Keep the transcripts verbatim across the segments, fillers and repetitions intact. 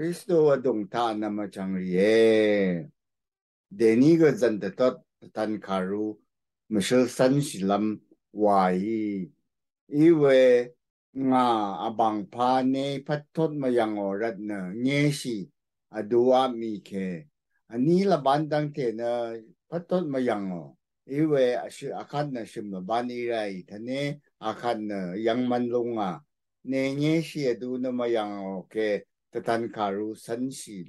Kristu vdùng taq nvmvchvng rìe. Dèní gø zv̀n dvtot dvtan kàru mvshøl cv́nshìlv́m wàí. Iwe ngà vbàngpā ne pvttot mvyv̀ngò rvtnø ngéshì vdu apmì ke. Vní lvbán dv́ngte nø pvttot mvyv̀ngò. Iwe vshø vkvt nø shø̀m lvbán í ráì tvne vkvt nø yv̀ngmvn lúngà. Ne ngéshì vdu nø mvyv̀ngò ke dvtan kàru cv́nshì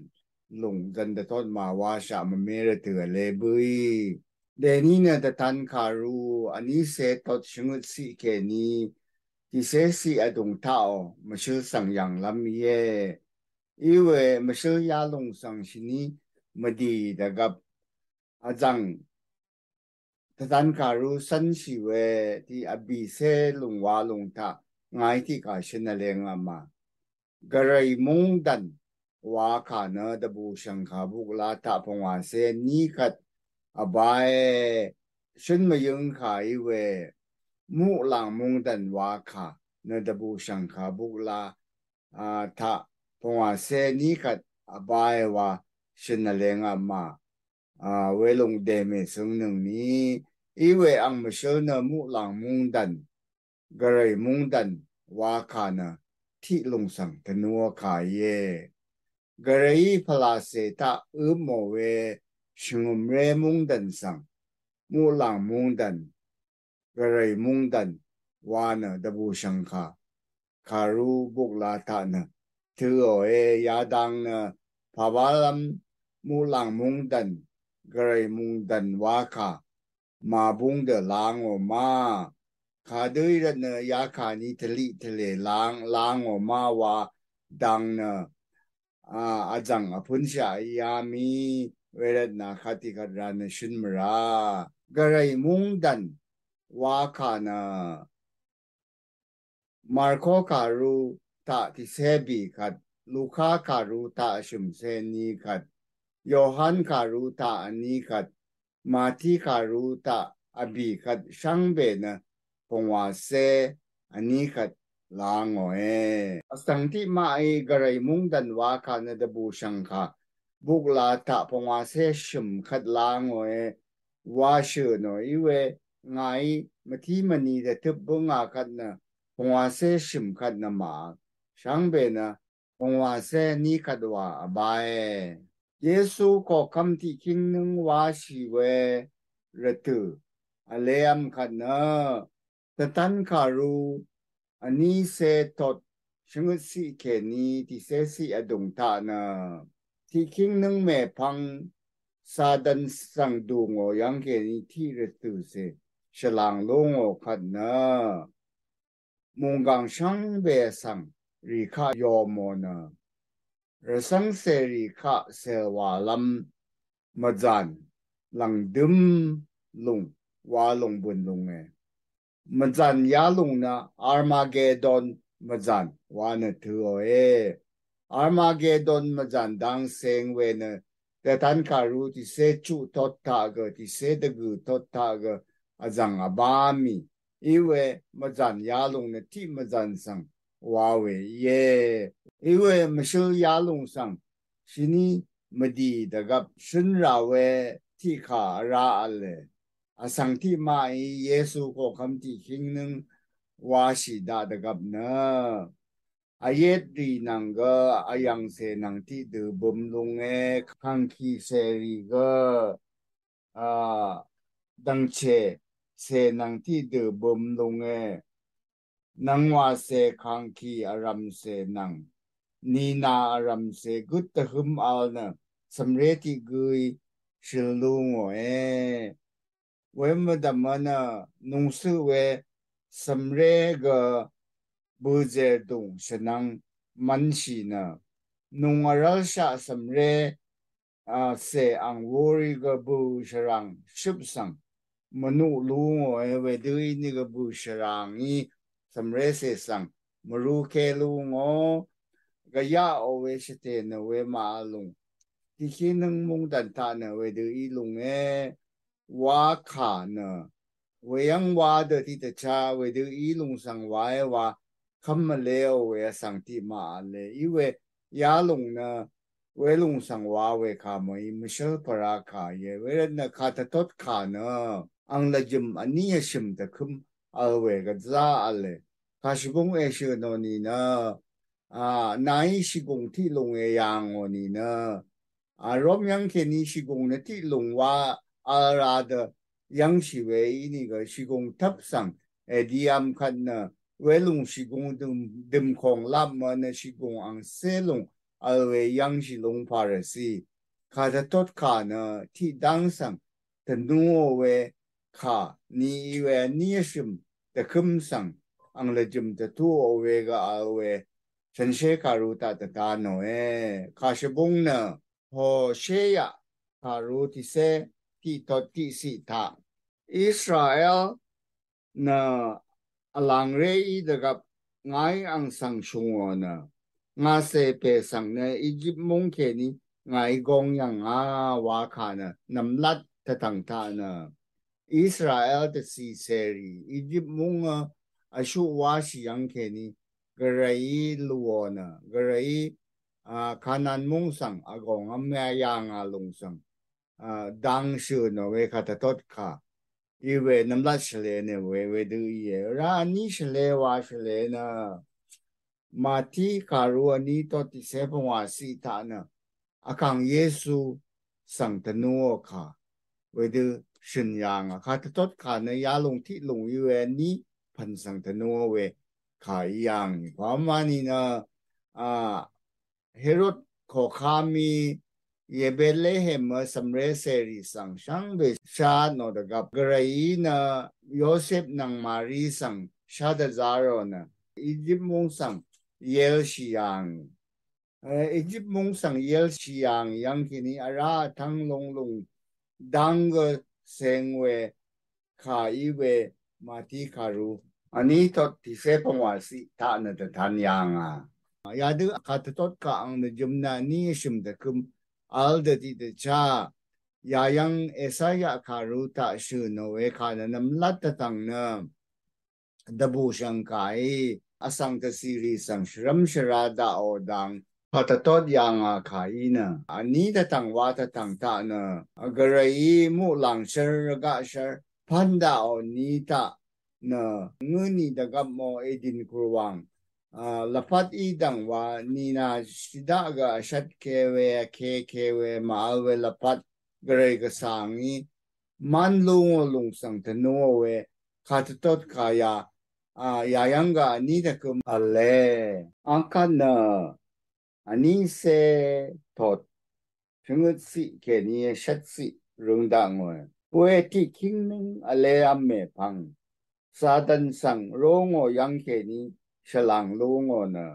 lùng zv̀n dvtot màwashaq mvme rvtø̀ vle bǿí. Dèní nø dvtan kàru vní cé tot shvngøt ciq kèní tìcé ciq vdùng taqò mvshøl svng yv̀nglv́m íe. Iwe mvshøl yalùng svng shìní mvdì dvgvp vzv̀ng dvtan kàru cv́nshì we tiq vbìcé lùng wa lùng taq ngàí tiqkà shøn vleng vma. Gvray mungdv̀n wakà nø dvbùshv̀ngkà bukla taq pvngwàcé ní kvt vbae shøn mvyǿngkà í we muqlàng mungdv̀n wakà nø dvbùshv̀ngkà bukla a taq pvngwàcé ní kvt vbae wa shøn vleng vma. A welùng dèmè søngnøngni í we ang mvshøl nø muqlàng mungdv̀n Gvray mungdv̀n wakà nø tiq lùng svng tvnuò kà íe. Gvrayí pvlacè taq øpmò we shvngø̀mré mungdv̀n svng muqlàng mungdv̀n Gvray mungdv̀n wa nø dvbùshv̀ngkà kàru bukla taq nø tø̄òe. Yadang nø pàwálv́m muqlàng mungdv̀n Gvray mungdv̀n wakà màbúng dø langò ma. Kadø í rvtnø yakàní tvliq tvlè lang langò ma wa dang nø a vzv̀ng vpǿnshaq í yá mì. Wervtnø kvt tiqkvt ra nø shøn mvrá Gvray mungdv̀n wakà nø Marko kàru taq tìcé bì kvt, Luka kàru taq shø̀mcé ní kvt, Yohan kàru taq vní kvt, Mati kàru taq vbì kvt shvngbe nø pvngwàcé vní kvt langòe. Vsvng tiqmaqí Gvray mungdv̀n wakà nø dvbùshv̀ngkà bukla taq pvngwàcé shø̀m kvt langòe. Wa shø̀ nò í we ngàí mvtí mvni dvtøp bǿngà kvt nø pvngwàcé shø̀m kvt nø màvl shvngbe nø pvngwàcé ní kvt wa vbae. Yesu koqkvm tiqkíng nǿng wáshì we rvtø̀ vlevm kvt nø dvtan kàru vní cé tot shvngøt ciq kèní tìcé ciq vdùng taq nø tiqkíng nǿng mèpvng Satan svng dù ngò yv́ng kèní tiq rvtø̀cè shvlàng lú ngò kvt nø mùnggàng shvngbe vsvng rì kaq yòmò nø rvcv́ng cèrì kaq cèlwàlv́m mvzàn lv̀ngdǿm lùng wa lùng bø̀n lùnge. Mvzàn yalùng nø Armagedon mvzàn wa nø tø̄òe. Armagedon mvzàn dang ceng we nø dvtan kàru tìcé chuq tot taq gø tìcé dvgø̀ tot taq gø vzv̀ng vbá mì. Iwe mvzàn yalùng nø tiq mvzàn svng wa we íe. Iwe mvshøl yalùng svng shìní mvdì dvgvp shøn rà we tiqkà vrá v̄le. Vsvng tiqmaqí Yesu koqkvm tiqkíng nǿng wáshì daq dvgvp nø vyet rì nvng gø vyv̀ngcè nvng tiqdø bøm lunge. Kàngkì cèrì gø a dv̀ngchè cè nvng tiqdø bøm lunge. Nvngwàcè kàngkì vrv̀mcè nvng nìnà vrv̀mcè gøt dvhøm vl nø cv̀mré tiq gǿí shøl lú ngòe. Wemvdv̀mø nø nùngcøq we cv̀mré gø bø̀zèr dùng shvnvng mvnshì nø nùng vrv́lshaq cv̀mré a cè ang wuri gø bø̀ shvràng shøp svng mvnuq lú ngòe. Wedø íní gø bø̀ shvràngí cv̀mré cè svng mvrúké lú ngò. Gvyaqò we shvtè nø we màvl lùng tiqkíng nǿng mungdv̀n taq nø wedø í lunge. Wakà nø weyv́ng wa dø tiqdvchá wedø í lùng svng waé wa kv́m mvleò we vsvng tiqmaq v̄le. Iwe yalùng nø welùng svng wa we kà mø̀í mvshǿl pvrá kà íe. Wervt nø kà dvtot kà nø ang lvjø̀m vní vshø̀m dvkǿm vl we gvzá v̄le. Kà shvbúng èshø̀ nò nìnø a nàí shìgùng tiqlùng èyà ngò nìnø a Rom yv́ng kèní shìgùng nø tiqlùng wa vl ra dø yv́ngshì we ínìgø shìgùng tvp svng èdi vm kvt nø welùng shìgùng dø̀m dø̀mkòng lap mø nø shìgùng angcé lùng vl we yv́ngshì lùng pvrá sì. Kà dvtot kà nø tiqdv́ng svng tvnúò we kà ni í we vní vshø̀m dvkǿm svng ang lvjø̀m dvtúò we gø vl we shànshér kàru taq dvda nòe. Kà shvbúng nø Hoshéa kàru tiqcé tiqtot tiqciq taq Israel nø vlàngré í dvgvp ngàí ang svng shùngò nø ngàcè pè svng nø Egypt múng kèní ngàí gong yv̀ngà wa kà nø nv̀mlat dvtv̀ng taq nø Israel dvcì cèrì Egypt múng vshuq wáshì yv́ng kèní gvrayí lùò nø gvrayí a Kanan múng svng vgòng vmya yà ngà lùng svng a dang shø̀ nò we kà dvtot kà í we nvmlat shvlē nø we wedø íe. Vrá vní shvlē wa shvlē nø Mati kàru vní tot tiqcé pvngwà ciq taq nø vkàng Yesu svng tvnúò kà wedø shø̀n yà ngà. Kà dvtot kà nø yalùng tiqlùng í we vní pv̀n svng tvnúò we kà í yà ngì. Pàmá nìnø a Herod koqkà mì Yebetlehem mø cv̀mré cèrì svng shvngbe shá nò dvgvp gvrayí nø Yosep nvng Mari svng shá dvzá rò nø Egypt múng svng yelshì yà ngì. E, Egypt múng svng yelshì yà ngì yv́ng kèní vrá vtv́ng lúnglùng dang gø ceng we kà í we Mati kàru vní tot tiqcé pvngwà ciq taq nø dvtan yà ngà. Yadø kà dvtot kà ang nø jø̀m nø vní vshø̀m dvkǿm vl dø tiqdvchá yayv́ng Esaya kàru taq shø̀ nò we kà nø nvmlat dvtv̀ng nø dvbù shv̀ngkàí vsvng dvcìrì svng shvrv́m shvra daqò dang kà dvtot yà ngà kà í nø vní dvtv̀ng wa dvtv̀ng taq nø gvrayí muqlàng shv́r rvgaq shv́r pv́n daqò ní taq nø ngǿ nì dvgvp mò Edin kùrwàng a lvpat í dv̀ng wa nìnà shidaq gø vshvt ke we vke ke we màvl we lvpat gvray gvsà ngí mán lú ngò lùng svng tvnúò we kà dvtot kà yà a yayv́ng gø vní dvkøm v̄le. Akvt nø vní cé tot shvngøt ciq kèní shvt ciq røng dakngòe. We tiqkíng nǿng vlev̄m mèpvng Satan svng ró ngò yv́ng kèní shvlàng lú ngò nø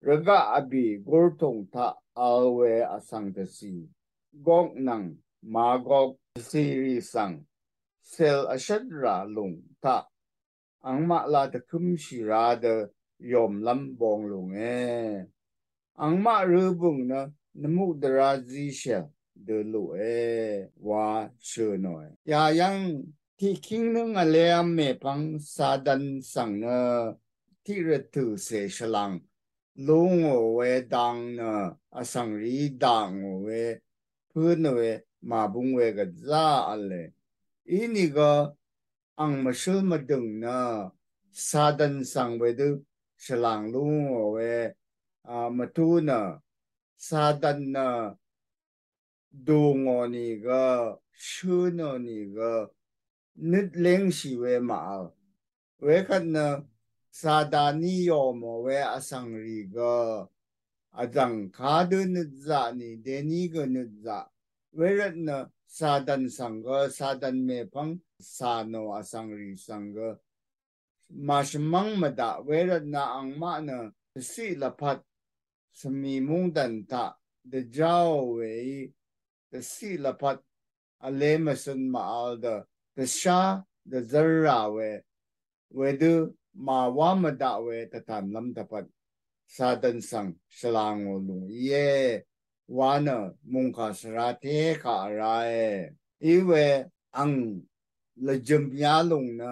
rvgaq vbì gurtùng taq vl we vsvng dvcì Gog nvng Magog dvcìrì svng cèl vshvt rà lùng taq angmaq la dvkǿmshì ra dø yòmlv́m bong lùnge. Angmaq rø bø̀ng nø nvmuq dvrá zíshèl dø luqe wa shø̀ nòe. Yayv́ng tiqkíng nǿng vlev̄m mèpvng Satan svng nø tiq rvtø̀cè shvlàng lú ngò we dang nø vsvng rìí daq ngò we pǿn we màbúng we gvzá v̄le. Inìgø ang mvshǿl mvdø̀ng nø Satan svng wedø shvlàng lú ngò we a mvtú nø Satan nø dù ngò nìgø shǿ nò nìgø nøt léngshì we màvl. Wekvt nø Sataní yòmò we vsvng rì gø vdv̀ng kadø nøt zaq nì dení gø nøt zaq. Wervt nø Satan svng gø Satan mèpvng cà nò vsvng rì svng gø màshvmv́ng mvdaq. Wervt nø angmaq nø dvciq lvpat svmì mungdàn taq dvjáò weí dvciq lvpat vle mvsøn màvl dø dvshá dvzv́r rà we wedø màwá mvdaq we dvtànlv́m dvpvt Satan svng shvlà ngò lùng íe wa nø mòngkà svra té kaq vrae. Iwe ang lvjø̀m yalùng nø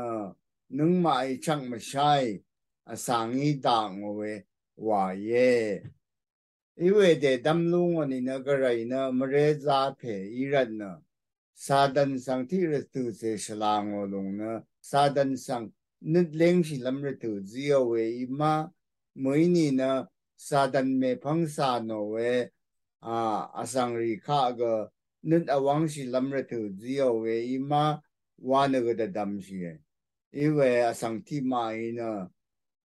nøngmaqí chvk mvsháì vsvng í daq ngò we wà íe. Iwe dèdvm lú ngò nìnø gvray nø mvré zá pè í rvtnø Satan svng tiq rvtø̀ cè shvlá ngò lúng nø Satan svng nøt léngshìlv́m rvtø̀ zíò we í má mø̀í nìnø Satan mèpv́ng cà nò we a vsvngrì kaq gø nøt vwv́ngshì lv́m rvtø̀ zíò we í má wa nø gø dvdvmshìe. Iwe vsvng tiqmaqí nø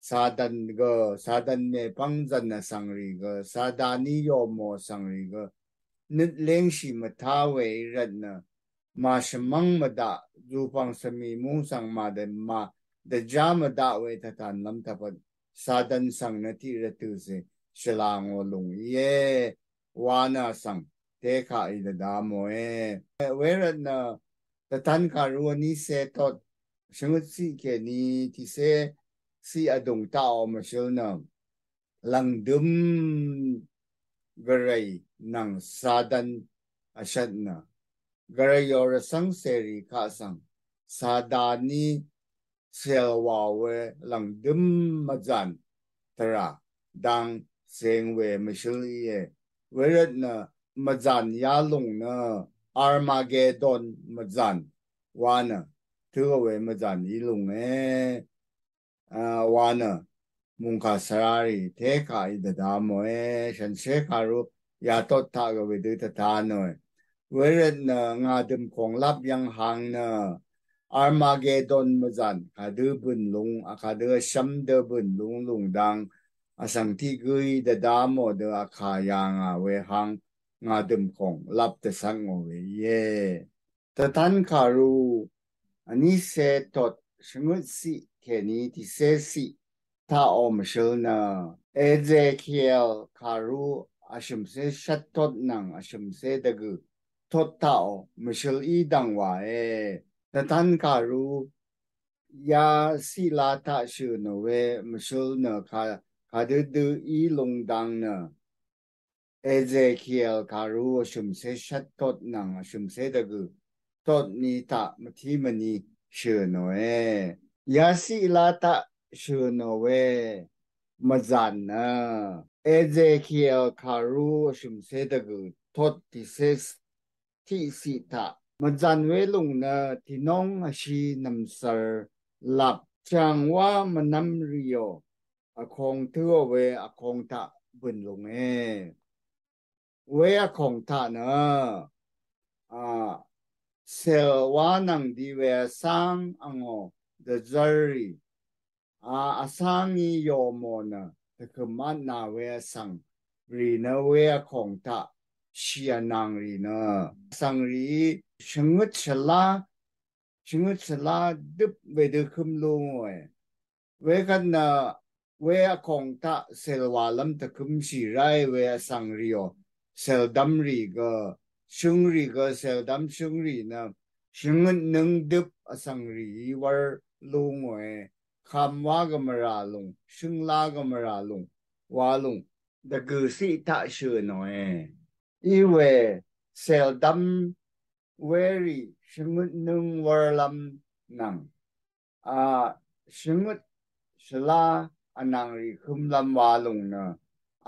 Satan gø, Satan mèpv́ng zv̀n vsvngrì gø, Sataní yòmò vsvngrì gø, nøt léngshì mvtá we í rvtnø, màshvmv́ng mvdaq, zùpv̀ng svmì múng svng màdvma, dvjá mvdaq we tvtanlv́m tvpvt, Satan svng nø tiq rvtø̀ cè shvlá ngò lúng íe. Wa nø vsvng tékaq í dvdvmòe. Wervtnø, tvtan kàru vní cé tot, shvngøt ciq kèní tiqcé ciq vdùng taqò mvshøl nø, lv̀ngdøm gvray nvng Satan vshvt nø, gvrayò rvcv́ng cèrì kaq svng, Sataní cèlwà we lv̀ngdøm mvzàn tvrà dang ceng we mvshøl íe. Wervtnø mvzàn yalùng nø Armagedon mvzàn wa nø tø̄ we mvzàn í lúnge. A, wa nø mùngkà svrarì tékà í dvdvmòe, shànshér kàru yatot taq gø wedø tvtanòe. Wervtnø ngà dø̀mkòng lap yv́ng hang nø Armagedon mvzàn kadø bø̀n lúng, a kadø vshvm dø bø̀n lúng lúng dang, vsvng tiq gǿí dvdvmò dø vkà yà ngà we hang, ngà dø̀mkòng lap dvsvng ngò we íe. Tvtan kàru vní cé tot, shvngøt ciq kèní tiqcé ciq taqò mvshøl nø, Ezekiel kàru vshø̀mcé shvt tot nvng vshø̀mcé dvgø̀ tot taqò mvshøl í dv̀ng wàe. Tvtan kàru ya ciq la taq shø̀ nò we mvshøl nø ka, kadø dø í lúng dang nø, Ezekiel kàru vshø̀mcé shvt tot nvng vshø̀mcé dvgø̀ tot ni taq mvtí mvni shø̀ nòe. Ya ciq la taq shø̀ nò we mvzàn nø, Ezekiel kàru vshø̀mcé dvgø̀ tot tiqcé tiqciq taq mvzàn we lúng nø, tìnóng vshi nv̀msvr lap chv̀ng wá mvnvm rìò, vkong tø̄ò we vkong taq bø̀n lúnge. We vkong taq nø, a, cèl wá nvng di we vsvng angò dvzv́rrì, a, vsvngí yòmò nø tvkø̀m vtnà we vsvng rì nø we vkong taq shì vnàng rì nø, vsvng rìí shvngøt shvlá, shvngøt shvlá døp wedø køm lú ngòe. Wekvt nø we vkong taq cèl wàlv́m tvkømshì ráì we vsvng rìò, cèldv́m rì gø, shøngrì gø, cèldv́m shøngrì nø shvngøt nøng døp vsvng rìí wv́r lú ngòe. Kàm wá gø mvrà lúng, shønglá gø mvrà lúng, wa lúng, dvgø̀ ciq taq shø̀ nòe. Iwe cèldv́m werì shvngøt nøng wv́rlv́m nvng, a, shvngøt shvlá vnàng rì kømlv́m wa lúng nø,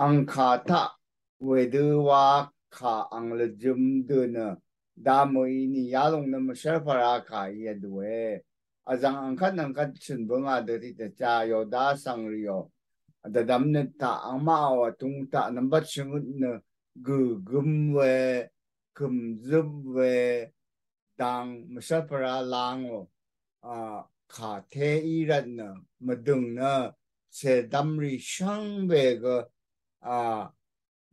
angkà taq wedø wa kà ang lvjøm dø nø, damø í ni yalúng nø mvshv́lpvra kà í vdùe. Vzv̀ng angkvt angkvt shø̀n bǿngà dø tiqdvchá Yoda vsvng rìò, dvdvm nøt taq angmaqò vtung taq nvmbat shvngøt nø gø̀gøm we, kø̀mzøp we, dang mvshv́lpvra langò, a, kà té í rvtnø, mvdø̀ng nø cèldv́m rì shvngbe gø, a,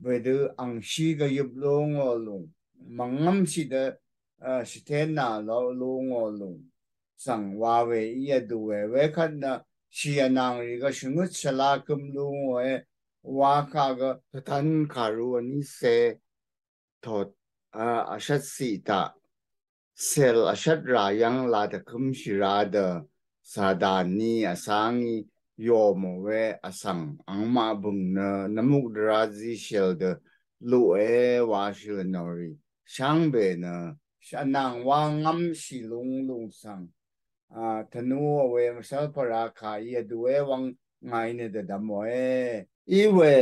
wedø angshí gvyøp lú ngò lúng, mvngv́mshì dø, a, shvténà lú ngò lúng svng wa we í vdùe. Wekvt nø shì vnàng rì gø shvngøt shvlá køm lú ngòe. Wa kà gø tvtan kàru vní cé tot, a, vshvt ciq taq cèl vshvt rà yv́ng la tvkømshì ra dø, Satan ní vsvngí yòmò we vsvng angmaq bø̀ng nø nvmuk dvrá zí shèl dø luqe wa shø̀ nò rì shvngbe nø, vnàng wa ngv́mshì lúng lúng svng, a, tvnuò we mvshv́lpvra kà í vdùe wvng ngàí nø dvdvmòe. Íwe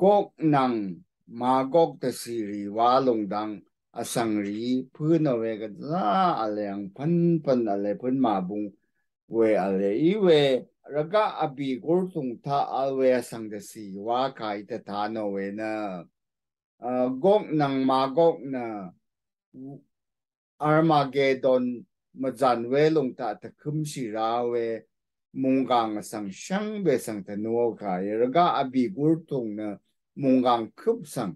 Gog nvng Magog dvcìrì wa lùng dang vsvng rìí pǿnò we gvzá vle angpv́npv̀n vle pǿn màbung we vle. Íwe rvgaq vbì gurtùng taq vl we vsvng dvcì wa kàí dvtanò we nø Gog nvng Magog nø Armagedon mvzàn welùng taq tvkømshì ra we mùnggàng vsvng shvngbe svng tvnuò kàí. Rvgaq vbì gurtùng nø mùnggàng køp svng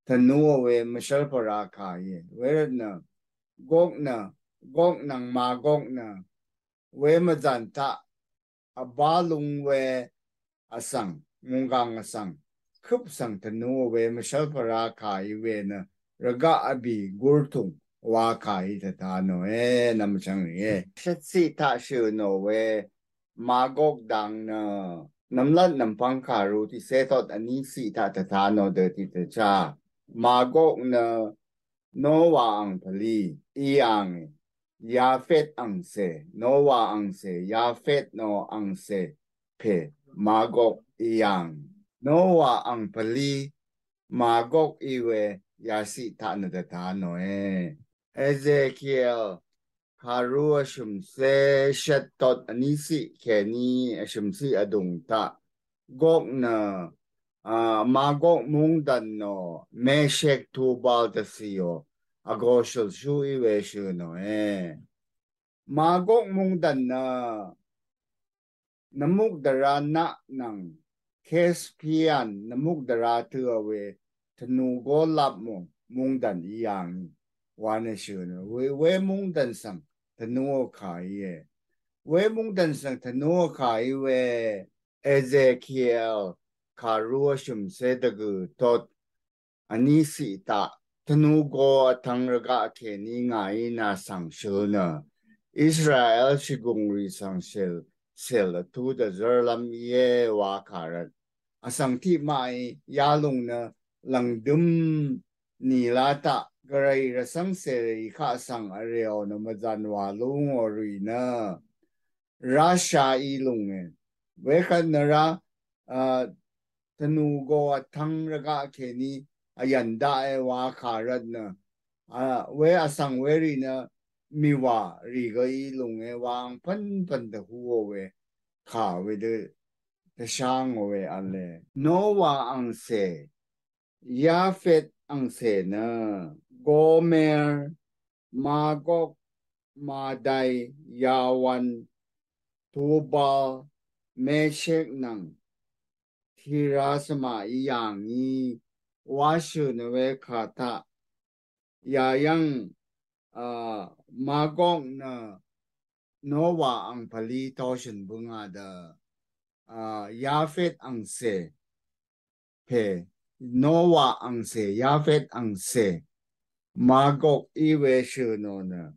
tvnuò we mvshv́lpvra kàí. Wervt nø Gog nø Gog nvng Magog nø we mvzàn taq vbá lung we vsvng, mùnggàng vsvng køp svng tvnuò we mvshv́lpvra kàí we nø rvgaq vbì gurtùng wa kàí dvtanòe. Nvmchvng rìe. Shvtciq taq shø̀nò we Magog dang nø nvmlat nvmpvng kàru tiqcé tot vní ciq taq dvtanò dø tiqdvchá. Magog nø Nowa angpvlí í yàngì. Yafet angcè, Nowa angcè, Yafet nò angcè pè Magog í yàngì. Nowa angpvlí Magog í we yaciq taq nø dvtanòe. Ezekiel kàru vshø̀mcé shvt tot vní ciq kèní vshø̀mciq vdùng taq Gog nø a, Magog mungdv̀n nò Meshek Tubal dvcìò vgō shø̀lshú í we shø̀nòe. Magog mungdv̀n nø nvmukdvra naq nvng Caspian nvmukdvra tø̄ we tvnu gó lap mò mungdv̀n í yàngì wa nø shø̀nò we, we mungdv̀n svng tvnuò kàíe. We mungdv̀n svng tvnuò kàí we Ezekiel kàru vshø̀mcé dvgø̀ tot vní ciq taq tvnu gó vtvng rvgaq kèní ngàí nà svng shøl nø Israel shìgùng rì svng shèl, shèl vtú dvzv́rlv́m íe wa kà rvt. Vsvng tiqmaqí yalùng nø lv̀ngdøm nìlá taq gvray rvcv́ngcè rì kaq svng vrèò nø mvzàn wà lú ngò rì nø Rasha í lùnge. Wekvt nø ra, a, tvnu gó vtvng rvgaq kèní vyv̀n daqe wa kà rvt nø, a, we vsvng werì nø mìwà rì gø í lùnge wa angpv̀npv̀n dvhúò we kà wedø dvshá ngò we v̄le. Nowa angcè, Yafet angcè nø Gomer, Magog, Madai, Yawan, Tubal, Meshek nvng Tirasma í yàngì wa shø̀n we kà taq. Yayv́ng, a, Magog nø Nowa angpvlí toshø̀n bøngà dø, a, Yafet angcè pè, Nowa angcè, Yafet angcè, Magog í we shø̀nò nø.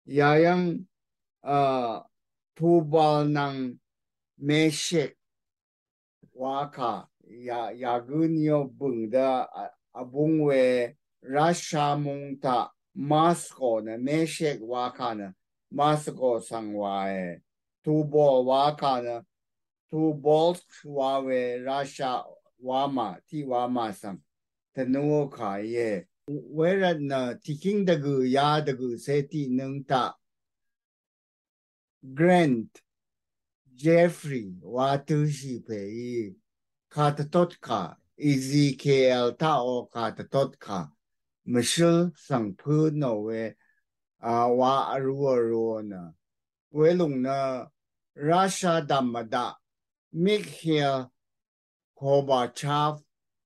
Yayv́ng, a, Tubal nvng Meshek wa kà, ya, yagǿ niò bø̀ng dø, a, vbung we Rasha mung taq Masko nø Meshek wa kà nø Masko svng wae. Tubal wa kà nø Tobolsk wa we Rasha wamà, tiq wamà svng tvnuò kà íe. Wervt nø tiqkíng dvgø̀ ya dvgø̀ cé tiqnøng taq Grant Jeffrey wa tø̄shì pèí kà dvtotkà, Ezekiel taqò kà dvtotkà mvshǿl svng pǿnò we, a, wa vrū vrūò nø. Welùng nø Rasha dv̀m vdaq Mikhail Gorbachev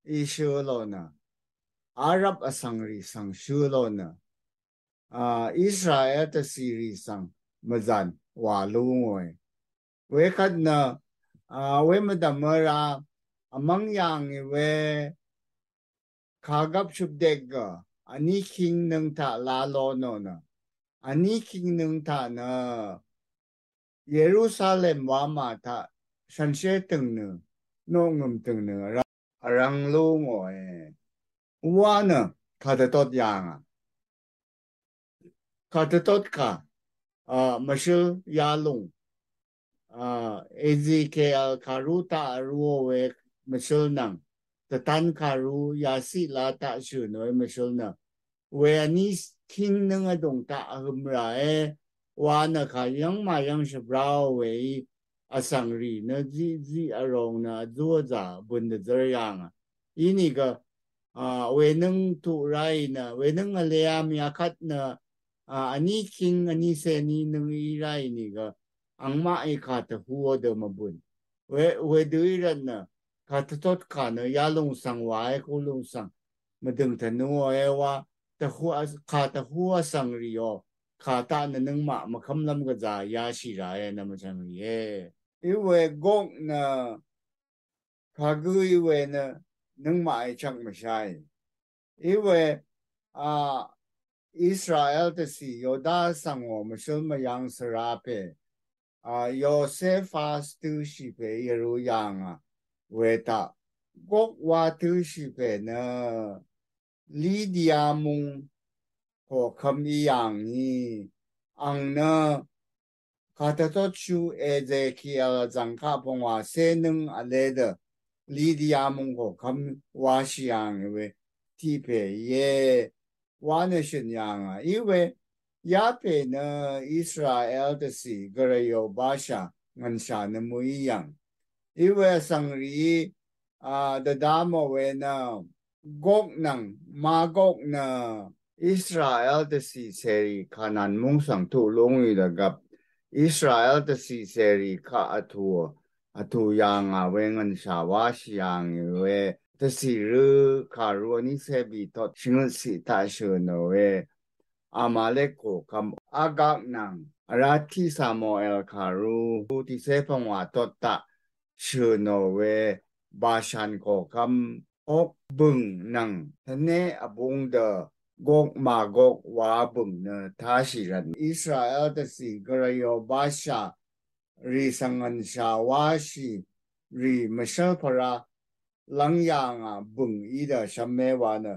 í shø̄ lò nø, Arab vsvng rì svng shø̄ lò nø, a, Israel dvcì rì svng mvzàn wà lú ngòe. Wekvt nø, a, we mvdv̀m ra vmv́ng yàngì we kàgvp shøpdek gø vní kingnøng taq la lónò nø, vní kingnøng taq nø Yerusalem wamà taq shànshér tø̀ngnø, noqngø̀m tø̀ngnø vrvng lú ngòe. Wa nø kà dvtot yàngà. Kà dvtot kà, a, mvshǿl yalùng, Ezekiel kàrú taq vrúò we mvshǿl nvng dvtan kàrú yaciq la taq shø̀n we mvshǿl nø we vní king nǿng vdùng taq vhøm ràe wa nø kà yv́ng màyv́ng shvbráò weí vsvng rì nø ziqziq vrong nø vzú vzà bø̀n dvzv́r yà ngà. Inìgø wenǿng tuq ráì nø wenǿng vlea mì akvt nø vní king vní ceni nøng í ráì nìgø angmaqí kà tvhúò dø mvbø̀n. Wedø í rvt nø kà tvtot kà nø yalùng svng wae kulùng svng mvdø̀ng tvnúòe wa kà tvhú vsvng rìò kà taq nø nøngmaq mvkv́mlv́m gvzà yashì ràe nvmvchv̀ng rìe. Iwe Gog nø kagǿ iwe nø nøngmaqí chvk mvsháì. Iwe a Israel dvcì Yoda svngò mvshǿl mvyvng svrapè a Yosef a støshì pè yvrú yà ngà we taq Gog wa tøshì pè nø Lidia mung koqkvm í yà ngì ang nø kà tvtot shú Ezekiel vzv̀ng kaq pvngwà cé nøng vle dø Lidia mung koqkvm washì yà ngì we tiq pè íe wa nø shø̀n yà ngà. Iwe yapè nø Israel dvcì gvrayò bashà ngv̀nshà nø mø̀í yv̀ng. Iwe vsvng rìí a dvdamò we nø Gog nvng Magog nø Israel dvcì cèrì Kanan múng svng tuq lúngì dvgvp Israel dvcì cèrì kaq vtù vtù yà ngà we ngv̀nshà wáshì yà ngì we dvcì rø kàrú vní cé bìtot shvngøt ciq taq shø̀nò we Amalek koqkvm Agag nvng vrá tiq Samuel kàrú tiqcé pvngwà tot taq shø̀nò we Bashan koqkvm Og bø̀ng nvng tvné vbung dø Gog Magog wa bø̀ng nø táshì rvt Israel dvcì gvrayò bashà rì svng ngv̀nshà wáshì rì mvshv́l pvrá lv́ng yà ngà bø̀ng í dø shvmé wa nø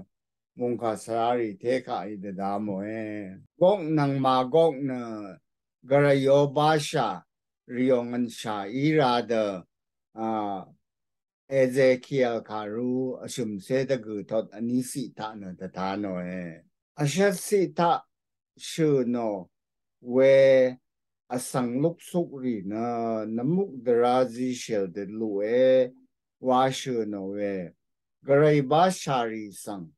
mungkà svrarì tékaq í dvdamòe. Gog nvng Magog nø gvrayò bashà rìò ngv̀nshà í ra dø a Ezekiel kàrú vshø̀mcé dvgø̀ tot vní ciq taq nø dvtanòe. Vshvt ciq taq shø̀nò we vsvng luksukrì nø nvmuk dvrá zishèl dvluqe wa shø̀nò we gvray bashà rì svng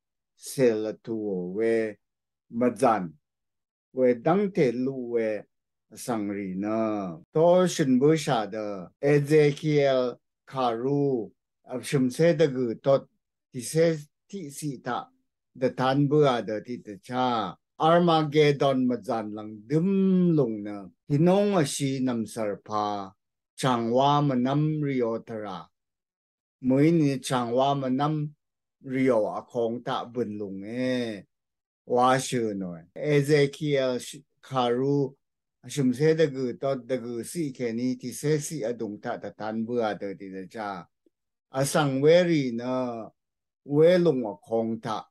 cèl vtùò we mvzàn wedv́ngte luq we vsvng rì nø tó shø̀n bǿshà dø Ezekiel kàrú vshø̀mcé dvgø̀ tot tìcé tiqciq taq dvtan bǿà dø tiqdvchá Armagedon mvzàn lv̀ngdǿm lùng nø tìnúng vshi nv̀msv̀rpa chàngwá mvnv́m rìò tvrà mø̀í ni chàngwá mvnv́m rìò vkong taq bø̀n lùnge wa shø̀nòe. Ezekiel kàrú vshø̀mcé dvgø̀ tot dvgø̀ ciq kèní tìcé ciq vdùng taq dvtan bǿà dø tiqdvchá vsvng werì nø welùng vkong taq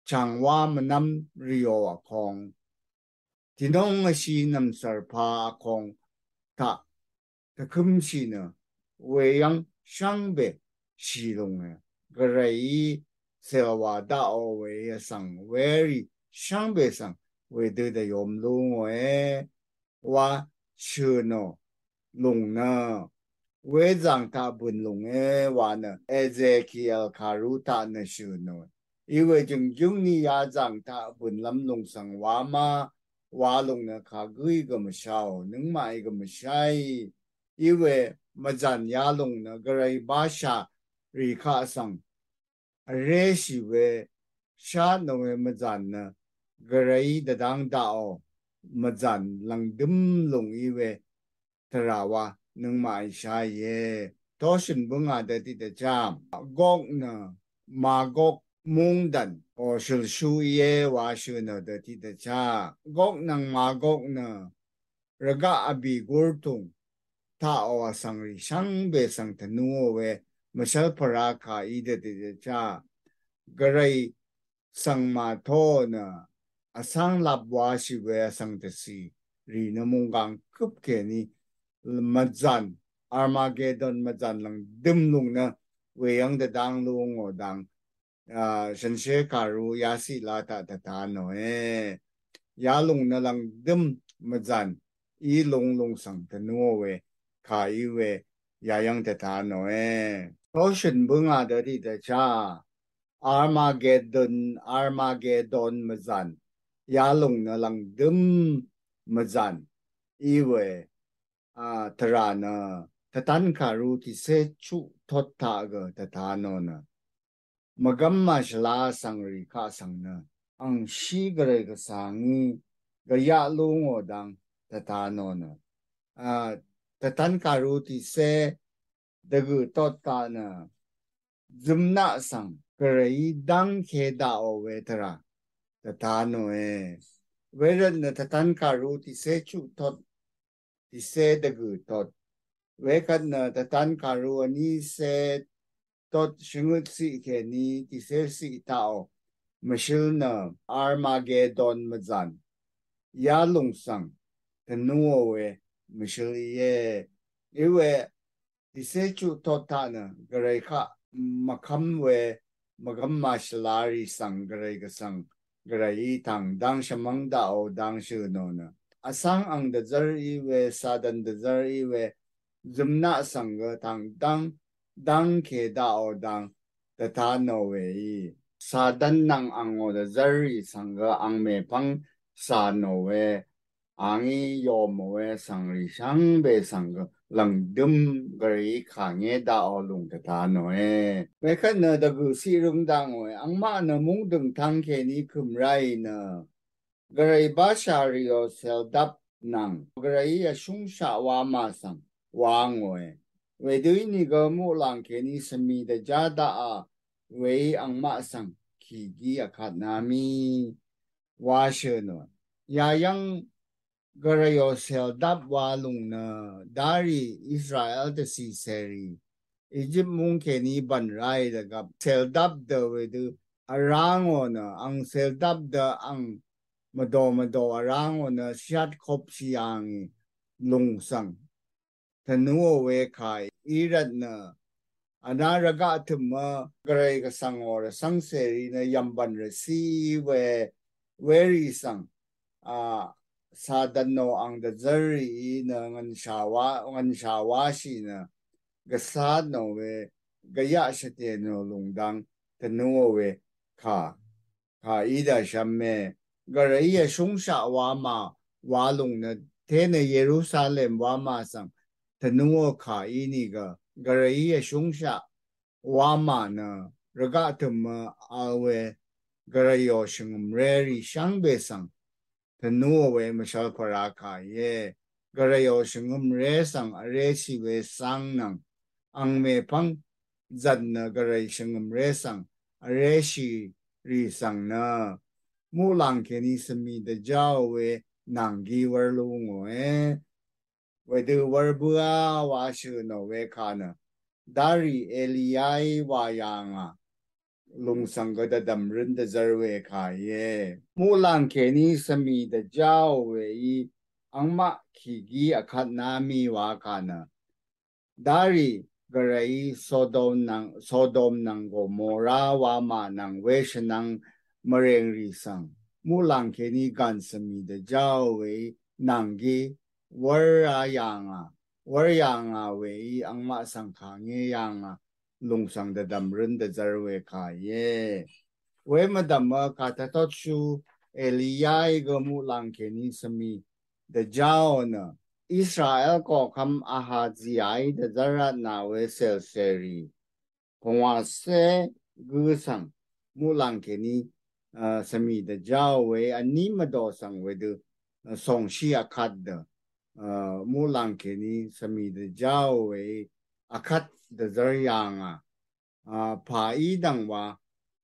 chàngwá mvnv́m rìò vkong tìnúng vshi nv̀msv̀rpa vkong taq dvkǿmshì nø weyv́ng shvngbe shì lùnge. Gvrayí cèlwà daqò we vsvng werì shvngbe svng wedø dvyom lú ngòe wa shø̀nò lùng nø wezàng taq bø̀n lùnge wa nø Ezekiel kàrú taq nø shø̀nò. Iwe jø̀ngjǿng ni yazàng taq bø̀nlv́m lùng svng wa ma wa lùng nø kagǿí gø mvsháò nøngmaqí gø mvsháì. Iwe mvzàn yalùng nø gvray bashà rì kaq svng vréshì we shá nò we mvzàn nø gvrayí dvdv́ng daqò mvzàn lv̀ngdǿm lùng í we tvrà wa nøngmaqí sháìe. Tóshø̀n bǿngà dø tiqdvchá Gog nø Magog mungdàn ò shølshú íe wa shø̀nò dø tiqdvchá Gog nvng Magog nø rvgaq vbì gurtùng taqò vsvngrì shvngbe svng tvnúò we mvshv́l pvrá kà í dø tiqdvchá gvray svng màtóò nø vsv́ng lap washì we vsvng dvcì rì nø munggang køp kèní mvzàn, Armagedon mvzàn lv̀ngdøm lùng nø weyv́ng dvdáng lú ngò dang, a, shànshér kàrú yaciq la taq dvta nòe. Yalùng nø lv̀ngdøm mvzàn í lung lùng svng tvnúò we kà í we yayv́ng dvta nòe. Toshø̀n bǿngà dø tiqdvchá Armagedon, Armagedon mvzàn yalùng nø lv̀ngdøm mvzàn í we, a, tvrà nø tvtán kàrú tìcé chuq tot taq gø dvta nò nø mvgv́m màshvla svngrì kaq svng nø angshí gvray gvsvngí gvyaq lú ngò dang dvta nò nø, a, tvtán kàrú tìcé dvgø̀ tot taq nø zømnaq svng gvrayí dv́ngke daqò we tvrà dvta nòe. Wervt nø tvtán kàrú tìcé chuq tot tìcé dvgø̀ tot. Wekvt nø tvtán kàrú vnícé tot shvngøt ciq kèní tìcé ciq taqò mvshǿl nø Armagedon mvzàn yalùng svng tvnúò we mvshǿl íe. Íwe tìcé chuq tot taq nø gvray kaq mvkv́m we mvgv́m màshvlarì svng gvray gvsvng gvrayí tàng dang shvmv́ng daqò dang shø̀ nò nø vsv́ng ang dvzv́r í we, Satan dvzv́r í we zømnaq svng gø tàng dang dv́ngke daqò dang dvta nò weí Satan nvng angò dvzv́rrì svng gø ang mèpv́ng cà nò we, angí yòmò we svngrì shvngbe svng gø lv̀ngdøm gvrayí kà ngé daqò lùng dvta nòe. Wekvt nø dvgø̀ ciq røng daqòe, angmaq nø mungdø̀ng tvng kèní kø̀m ráì nø gvray bashà rìò cèldap nvng gvrayí vshúngshaq wamà svng wa ngòe. Wedø ínìgø muqlàng kèní svmì dvjá daqà weí angmaq svng kìgí vkatná mì wa shø̀ nò. Yayv́ng gvrayò cèldap wa lùng nø darì Israel dvcì cèrì Egypt mung kèní bv̀n ráì dvgvp cèldap dø wedø vrá ngò nø ang cèldap dø ang mvdò mvdò vrá ngò nø shvyatkopshì yà ngì lùng svng tvnúò we kà í rvt nø vná rvgaq tø̀mø gvray gvsvngò rvcv́ng cèrì nø yv̀mbv̀n rvcí we werì svng, a, Satan nò ang dvzv́rrìí nø ngv̀nshà wá, ngv̀nshà wáshì nø gvcá nò we gvyaq shvtè nò lùng dang tvnúò we kà kà í dvshvme. Gvrayí vshúngshaq wamà wa lùng nø té nø Yerusalem wamà svng tvnúò kà ínìgø gvrayí vshúngshaq wamà nø rvgaq tø̀mø vl we gvrayò shvngø̀mré rì shvngbe svng tvnúò we mvshvlpvra kà íe. Gvrayò shvngø̀mré svng vréshì we cáng nvng ang mèpv́ng zv̀n nø gvray shvngø̀mré svng vréshì rì svng nø muqlàng kèní svmì dvjáò we nànggí wv́r lú ngòe. Wedø wv́r bǿá wa shø̀ nò we kà nø darì Eliyaí wà yà ngà lùng svng gø dvdv̀m rǿn dvzv́r we kà íe. Muqlàng kèní svmì dvjáò weí angmaq kìgí vkatná mì wa kà nø darì gvrayí Sodom nvng, Sodom nvng Gomora wamà nvng weshvnvng mvrèngrì svng muqlàng kèní gàn svmì dvjáò weí nànggí wv́rá yà ngà, wv́r yà ngà weí angmaq svng kà ngé yà ngà lùng svng dvdv̀m rǿn dvzv́r we kà íe. We mvdv̀mø kà tvtotshú Eliyaí gø muqlàng kèní svmì dvjáò nø Israel koqkvm Ahaziaí dvzv́r vtnà we cèlcèrì pungwàcé gǿ svng muqlàng kèní, a, svmì dvjáò we vní mvdò svng wedø, a, sòngshí vkat dø, a, muqlàng kèní svmì dvjáò we vkat dvzv́r yà ngà, a, pà í dv̀ng wa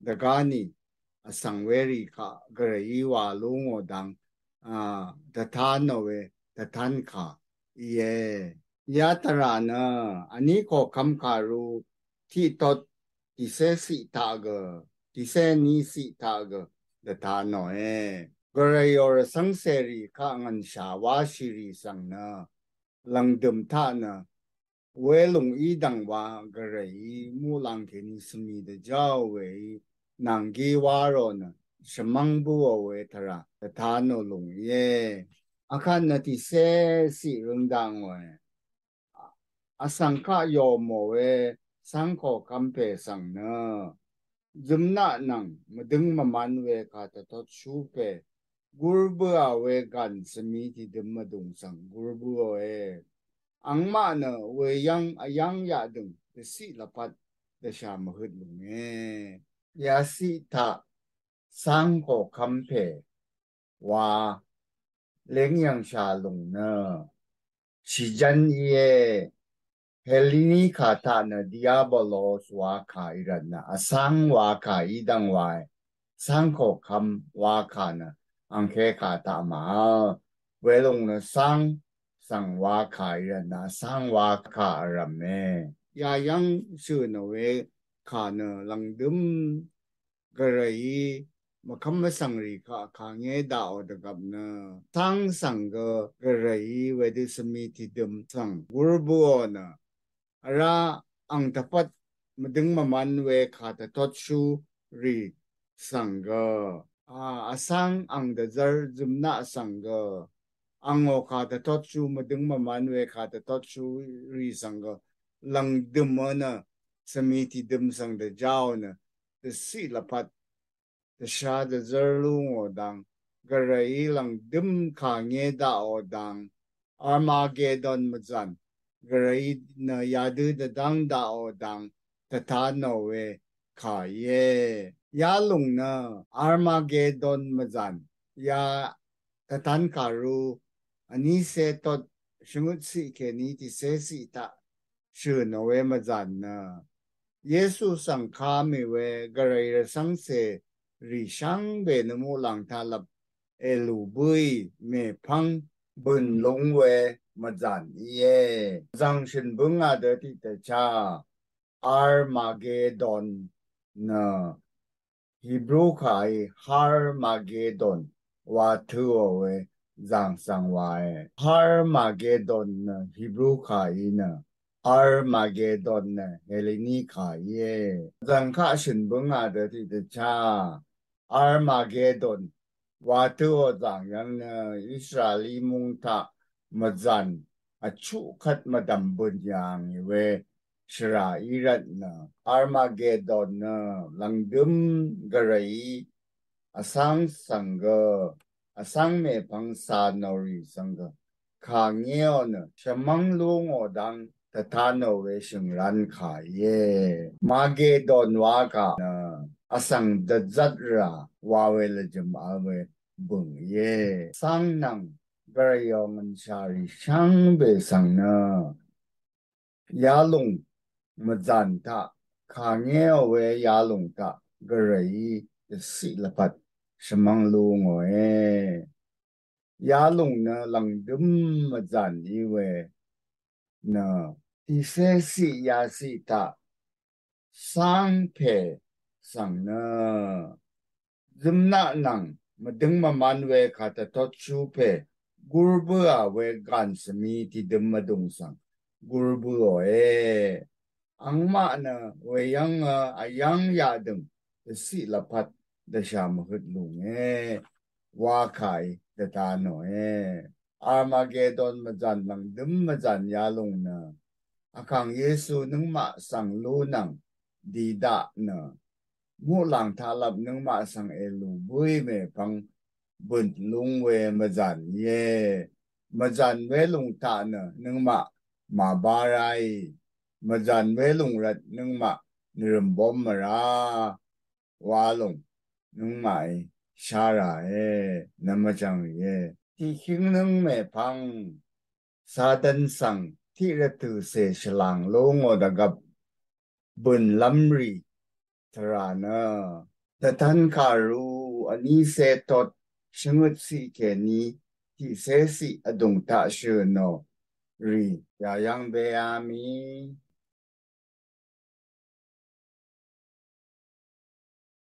dvgá nì vsvng werì kaq gvrayí wà lú ngò dang, a, dvtán nò we dvtánkà íe. Yatvrà nø vní koqkvm kàru tiqtot tìcé ciq taq gø, tìcé ní ciq taq gø dvta nòe. Gvrayò rvcv́ng cèrì kaq ngv̀nshà wáshìrì svng nø lv̀ngdø̀m taq nø welùng í dv̀ngwa gvrayí muqlàng kèní svmi dvjáò weí nànggí wá rò nø shvmv́ng bǿò we tvrà dvta nò lùng íe. Vkvt nø tìcé ciq røng dakngòe. Vsvng kaq yòmò we cáng koqkv́m pè svng nø zømnaq nvng mvdøng mvman we kà dvtotshú pè gur bǿà we gàn svmi tìdøm mvdùng svng gur bǿòe. Angmaq nø weyv́ng vyáng yaqdø̀ng dvciq lvpat dvshà mvhøt lùnge. Yaciq taq cáng koqkv́m pè wa léng yv̀ngshà lùng nø shìjv́n íe. Helini kà taq nø diabolos wa kà í rvt nø vcáng wa kà í dv̀ngwae. Cáng koqkv́m wa kà nø angké kà taq màvl. Welùng nø cáng svng wa kà í rvt nø vcáng wa kà vrv̀me. Yayv́ng shø̀ nò we kà nø lv̀ngdø̀m gvrayí mvkv́m vsvngrì kaq kàngé daqò dvgvp nø cáng svng gø gvrayí wedø svmi tìdøm svng gur bǿò nø vrá ang dvpvt mvdøng mvman we kà dvtotshúrì svng gø a vcáng ang dvzv́r zømnaq svng gø angò kà dvtotshú mvdøng mvman we kà dvtotshúrì svng gø lv̀ngdø̀mø nø svmi tìdøm svng dvjáò nø dvciq lvpat dvshá dvzv́r lú ngò dang gvrayí lv̀ngdø̀m kàngé daqò dang Armagedon mvzàn gvrayí nø yadø dvdv́ng daqò dang dvta nò we kà íe. Yalùng nø Armagedon mvzàn ya dvtan kàru vnícé tot shvngøt ciq kèní tìcé ciq taq shø̀ nò we mvzàn nø Yesu svng ka mì we gvray rvcv́ngcè rì shvngbe nø muqlàng taq lvp èlù bǿì mèpv́ng bø̀n lúng we mvzàn íe. Zv̀ngshø̀n bǿngà dø tiqdvchá Armagedon nø Hebru kàí Harmagedon wa tøò we zàng svng wae. Harmagedon nø Hebru kàí nø Armagedon nø Helini kà íe. Zv̀ngkaq shø̀n bǿngà dø tiqdvchá Armagedon wa tøò zàng yv́ng nø Israeli mung taq mvzàn vchuq kvt mvdv̀m bø̀n yà ngì we shvrà í rvt nø Armagedon nø lv̀ngdø̀m gvrayí vcáng svng gø vcáng mèpvng cà nò rì svng gø kàngéò nø shvmv́ng lú ngò dang dvta nò we shø̀ngran kà íe. Magedon wa kà nø vsvng dvzvt rà wa we lvjø̀m vl we bø̀ng íe. Cáng nvng gvrayò ngv̀nshà rì shvngbe svng nø yalùng mvzàn taq kàngéò we yalùng taq gvrayí dvciq lvpat shvmv́ng lú ngòe. Yalùng nø lv̀ngdø̀m mvzàn í we nø tìcé ciq yaciq taq cáng pè svng nø zømnaq nvng mvdøng mvman we kà dvtotshú pè gur bǿà we gàn svmi tìdøm mvdùng svng gur bǿòe. Angmaq nø weyv́ngø vyáng yaqdø̀ng dvciq lvpat dvshà mvhøt lùnge wa kàí dvta nòe. Armagedon mvzàn lv̀ngdø̀m mvzàn yalùng nø vkàng Yesu nøngmaq svng lú nvng di daq nø muqlàng taq lvp nøngmaq svng èlù bǿì mèpvng bø̀n lúng we mvzàn íe. Mvzàn welùng taq nø nøngmaq màbá ráì. Mvzàn welùng rvt nøngmaq nvrø̀m bóm mvrá wa lòng nøngmaqí shá ràe, nvmvchv̀ng rìe. Tiqkíng nøng mèpvng Satan svng tiq rvtø̀cè shvlàng lú ngò dvgvp bø̀nlv́m rì tvrà nø dvtan kàru vnícé tot shvngøt ciq kèní tiqcé ciq vdùng taq shø̀ nò rì yàyv́ng béá mì.